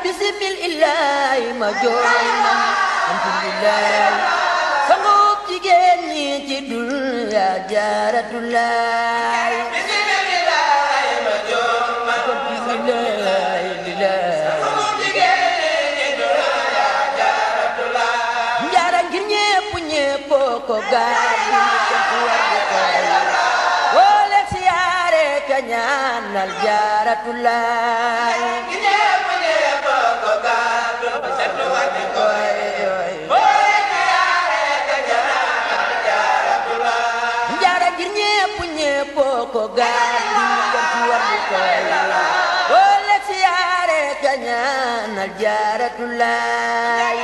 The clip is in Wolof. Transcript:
bismillahi ma jooy na alhamdulillah sangub jigéen ñi ci dunya Jaaratulaay bismillahi ma jooy na bismillahi sangub jigéen ñi ci dunya Jaaratulaay jaara ngir ñépp ko gaal wala siyaare ka ñaanal Jaaratulaay ko gaal ci war bu koy wala siyaare ka ñaanal Jaaratulaay